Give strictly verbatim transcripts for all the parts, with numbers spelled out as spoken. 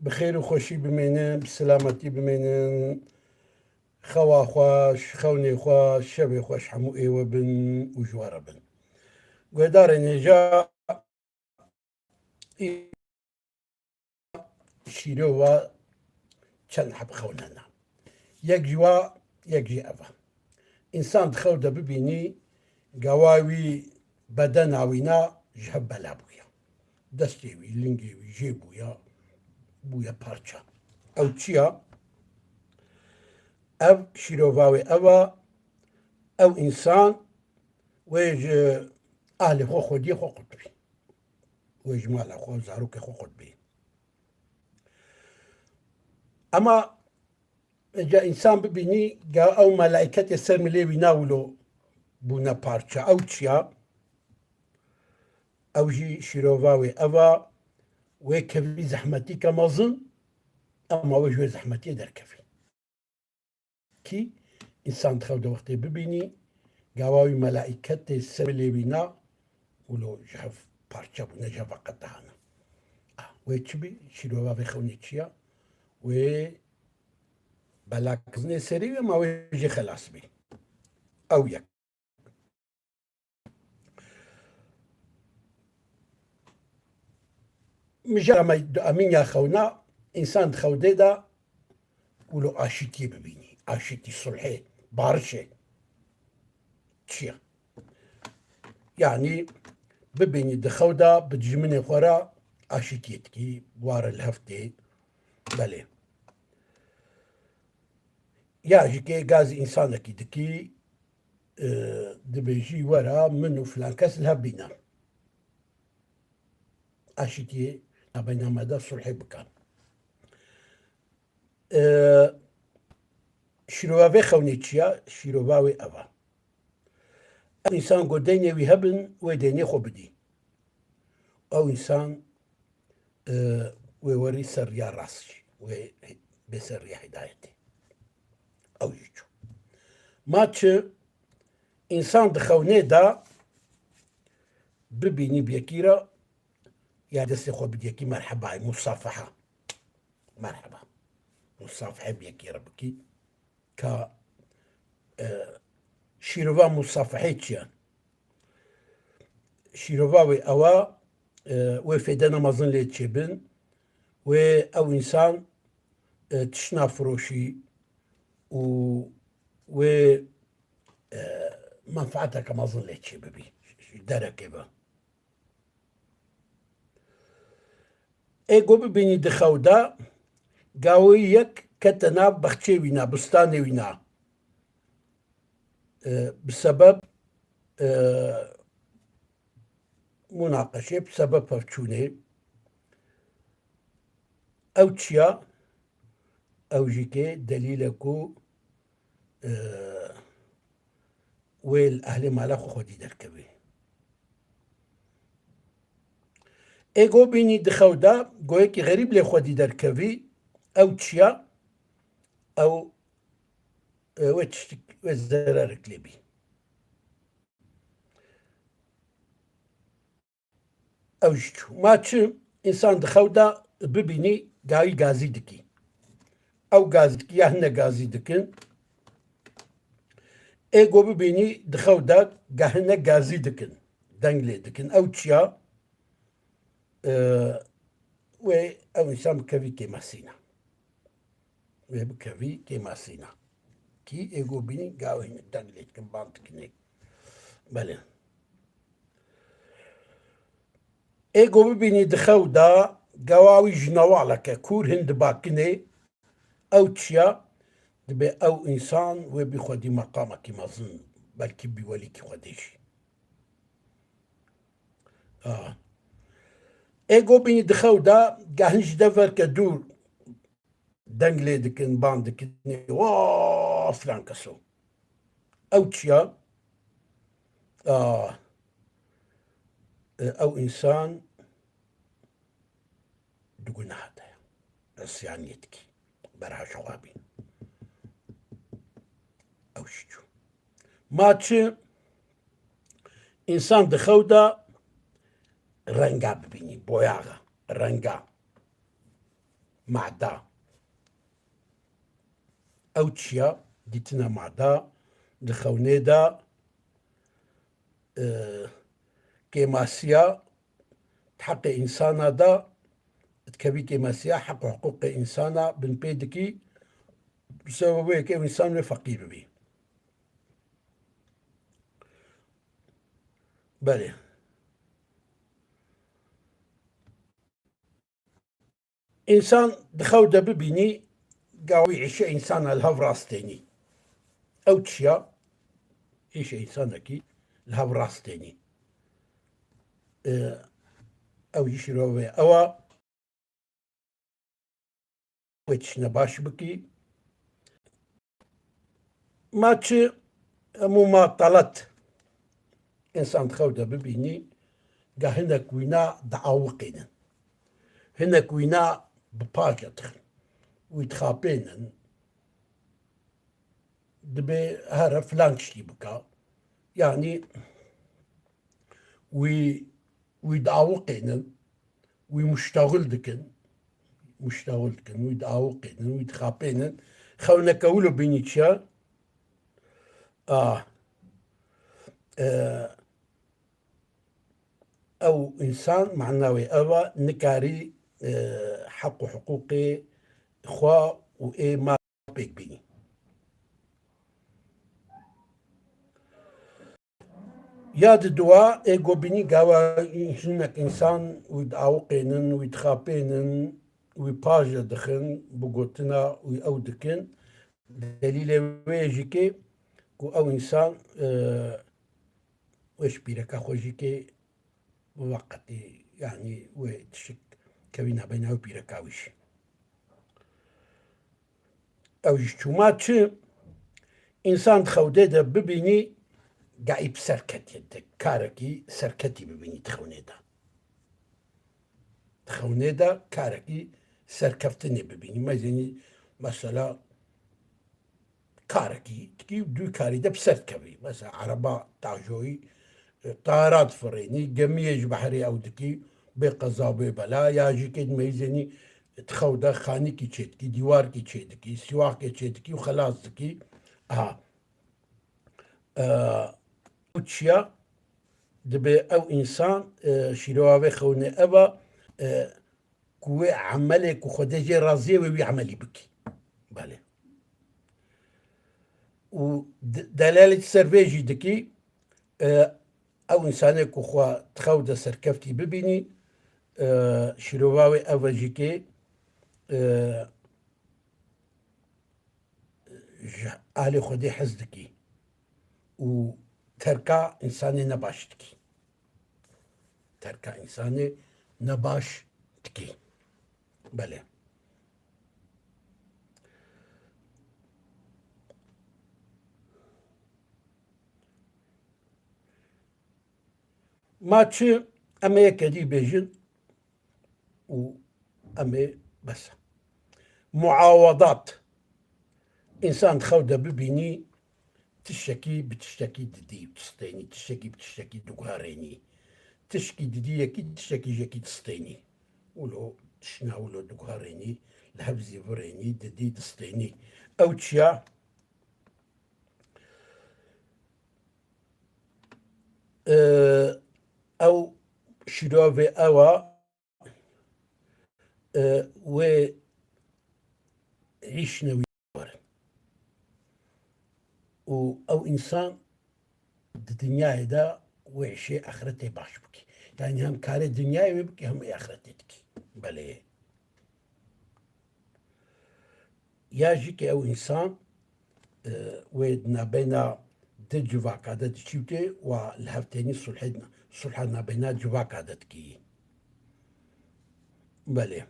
Bi xêr û xweşî bimênin, bi selametî bimênin. Xewa xweş, xewnê xweş, şevê xweş hemû ê we bin û ji we re bin. Guhdarên hêja, şîrova çend heb xewn hene. Yek ji wa, yek jî ev e. Însan di xew de bibînî, gawa wî, bedena wîna ji hev bela bûye. Destê wî, lingê wî jê bûye, bûye parça. Ew çi ya? Ev şîrova wê ev e, ew însan wê ji ahlê xwe, xwediyê xwe qutbî. Wê ji mala xwe, zarokê xwe qutbî. Ema ca însan bibînî, ga ew melaîketê ser milê wîna wilo bûne parça. Ew çi ya? Ew jî şîrova wê ev a, wê kevî zehmetîke mezin, ema wê ji wê zehmetiyê derkevî. Kî însan di xew de wextê bibînî, gawa wî melaîketê ser milê wîna wilo ji hev parça bûne, ji hev veqetihane. Ah, wê çi bî? Şîrova vê xewnê çi ya? Wê bela kizinê serî wê, ma wê jê xelas bî. Ew yek. Mijara me du emîn ya xewna, însan di xewdê de wilo aşîtiyê bibînî. Aşîtî, sulhê, barişê. Çi ye? Yanî bibînî di xew de bi dijminê xwe re aşîtiyê dikî, ware li hev tê. Belê. Ya jî kê gazî însanekî dikî, e, dibêjî, were min û filan kes li hev bîne. Aşîtiyê nabeyna me de sulhê bikin. E, şîrova vê xewnê çi ya? Şîrova wê ev e. Ew însan ku deynê wî hebin, wê deynê xwe bidî. Ew însan, e, wê werî ser riya rast jî, wê bê ser riya hidayetê. Ew jî çû. Ma çi? Însan di xewnê de bibînî bi yekî re, ya destê xwe bidî yekî, merheba, musafeha. Merheba. Musafehe bi yekî re bikî. Ka, e, şîrova musafehê çi ye? Şîrova wê ew e, e, wê fêdena mezin lê çêbin, wê ew însan, e, tişt nafiroşî û wê, e, menfaeteke mezin lê çêbibî. Ji derekê ve. Ê ku bibînî di xew de, gaweyî yek kete nav bexçê wîna, bistanê wîna. E, bi sebeb, e, munaqeşê, bi sebeb pevçûnê. Ew çi ya? Ew jî kê delîl e ku, e, wê li ehlê mala xwe xwedî derkevî. Ê go bînî di xew de, go yekî xerîb lê xwedî derkevî, ew çi ya? Ew, e, wê tiştik, wê zerarek lê bî. Ew jî çû. Ma çi? Însan di xew de bibînî gayî gazî dikî. Ew gazî dikî ya hine gazî dikin. Ê go bibînî di xew de ga hine gazî dikin. Deng lê dikin. Ew çi ya? Ee, wê ew însan bikevî kêmasîna. Wê bikevî kêmasîna. Kî ê go bînî gawê hinek deng lê dikin, ban dikinê. Belê. Ê go bibînî di xew de gawa wî ji newaleke kûr hin dibakinê, ew çi ya? Dibê ew însan wê bî xwedî meqamekî mezin, belkî bî welîkî xwedê jî. Ah. Ê go bînî di xew de ga hin ji deverke dûr deng lê dikin, ban dikin, "Wa filan keso." Ew çi ya? Ah, e, ew însan di gunaha de ye. Îsyaniyê dikî. Berha ji xwe bîn. Ew jî çû. Ma çi? Însan di xew de renga bibînî, boyaxa, renga. mada. Ew çiya dîtina mada di xewnê de, e, kêmasiya di heqê însana de, dikevî kêmasiya heq û hiqûqê însana binpê dikî, bi sebebê yekê ew însan wê feqîr bibî. Belê. Însan di xew de bibînî, gawî îşe însana li hev rastênî. Ew çiya îşe însanekî li hev rastênî. Ew jî şîrove ew a wê tiştine baş bikî. Ma çi hemû ma telet însan di xew de bibînî, ga hinek wîna diawiqînin. Hinek wîna bi paje dixin. Wî dixapênin. Dibê here filan tiştî bika. Yanî wî, wî diawiqênin. Wî muştaxil dikin. Muştaxil dikin, wî diawiqênin, wî dixapênin. Xewneke wilo bînî çi ya? A, e, ew însan mana wê ev a, nikarî, e, heq û hiqûqê xwe û ê ma pêk bînî. Ya di dua ê go bînî gava hinek însan wî diawiqênin, wî dixapênin, wî paje dixin, bi gotina wî ew dikin. Delîlê wê jî kê ku ew însan, e, wê ji pîreka xwe jî kê weqetî, yanî wê tişik kevî nabeyna wî pîreka wî jî. Ew ji çûma çi? Însan di xewdê de bibînî, gaîb serketî, di karekî serketî bibînî di xewnê de. Di xewnê de karekî serkeftinê bibînî. Mezenî, mesela, karekî dikî û du karî de bi ser dikevî. Mesela, ereba tajoyî, e, tayara difirênî, gemiyê ji behrê ew dikî, bê qeza, bê bela, ya jî kê dimeyîzênî, di xew de xanîkî çêdikî, dîwarkî çêdikî, sîwaxkê çêdikî û xelas dikî. Aha. E, û çiya dibe ew însan, e, şîrova vê xewnê ev a, e, ku wê emelê ku Xwedê jê razî ye, wê wî emelî bikî. Belê. Û de-, delalî ser vê jî dikî, e, ew însanê ku xwe di xew de serkeftî bibînî, e, şîrova wê ev e jî kê, e, ji alê Xwedê hez dikî û terka însanê nebaş dikî. Terka însanê nebaş dikî. Belê. Ma çi em ê yeke dî bêjin û em ê bes e. Muawedat. Însan di xew de bibînî, tiştekî bi tiştekî didî, distênî, tiştekî bi tiştekî diguherênî. Tişkî didî yekî, tiştekî ji yekî distênî. Wilo tiştna wilo diguherênî, li hev zîvirênî, didî, distênî. Ew çiya? E, ew şîrovê ew a, e, wê hîşne wî werin. Û ew însan di dinyayê de wê îşê exretê baş bikî. Yanî hem karê dinyayê wê bikî, hem ê exretê dikî. Belê. Ya jî ke ew însan, e, wê di nabeyna di civaka de diçî û tê wa li hev tênî sulhê, sulha nabeyna civaka de dikî. Belê.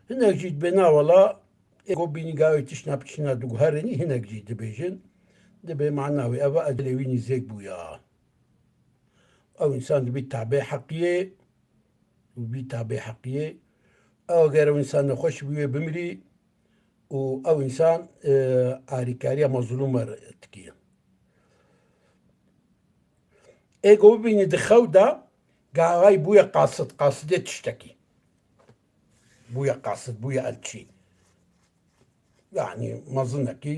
Hinek jî dibê na wela, ê ku bînî gavê tiştna bi tiştna diguherênî, hinek jî dibêjin, dibê mana wê ev e, ecelê wî nîzêk bûya. Ew însan dibî tabê heqiyê, û bî tabê heqiyê. Ew eger ew însan nexweş bûye bimirî û ew însan, e, arîkariya mezlûm re dikiye. Ê ku bibînî di xew de gavay bûye qasid, qasidê tiştekî. bûye qasid, bûye elçî. Yanî mezinekî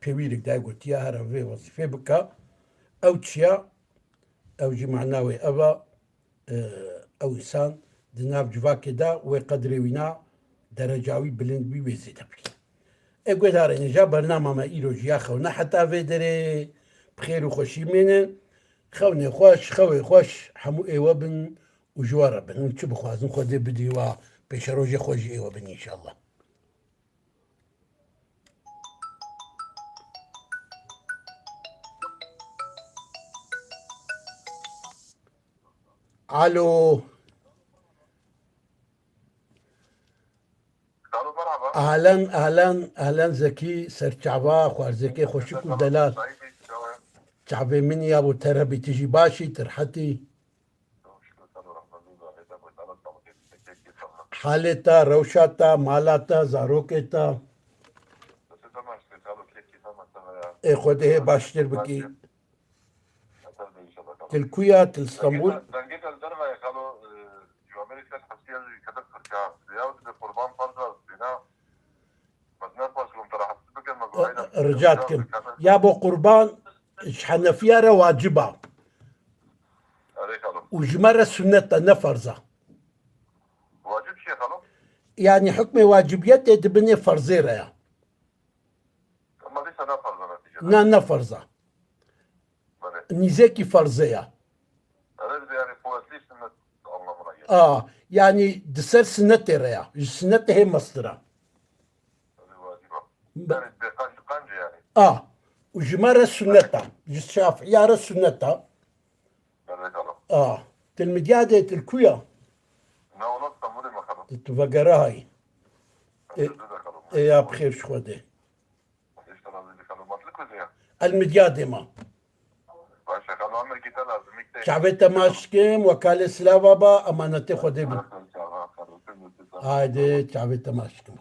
pêwîrek dayê gotiye here vê wezîfê bike. Ew çiya? Ew jî mana wê ev e, e, ew însan di nav civakê de wê qedrê wî na dereca wî bilind bî, wê zêde bî. Ê guhdarên hêja, bernama me îro jî ya xewna heta vê derê bi xêr û xweşî mînin. Xewnê xweş, xewê xweş hemû ê we bin û ji we re bin. Hûn çi bixwazin Xwedê bidî we, pêşerojê xwe jî ê we bin înşallah. Alo. Alo, merhaba. Ahlen, ahlen, ahlen Zekî, serçava, xwarzekê xweşik û delal. Çavê min ya bû, te re bî, tu jî başî, tu rehetî. Halê te, rewşa te, mala te, zarokê te. Ê Xwedê hê baştir bikî. Til kuya, til Stenbul. Rica dikim. Ya bo qurban ji Henefiya re wacib a. Û ji me re sunnet e, ne ferz e. Wacib çi ye xalo? Yanî hukmê wacibiyetê di binê ferzê re ye. Ama dîsa ne ferz e neticede. Ne, ne ferz e. Belê. Nîzekî ferzê ye. Belê, bir de yani kuvvetli sünnet anlamına gelir. A, yanî di ser sunnetê re ye. Ji sunnetê hê mestir e. Belê, wacib e. Be- Yani bê qenc, qenc yani. A, û ji me re sunnet e. Ji Şafiiya re sunnet e. Belê, xalo. A, til Midyadê, til kuya? Ne, wala Stenbulê me xalo. Tu vegere hayî. Ê, ê ya bi xêr ji Xwedê. Ê, Stenbulê xalo, matlik kuziya. El Midyadê ma. Baş e xalo, emir gîte lazim, gîte. Çavê te maç kim, wekalê silava ba, emanetê Xwedê bin. Haydi, çavê te maç kim.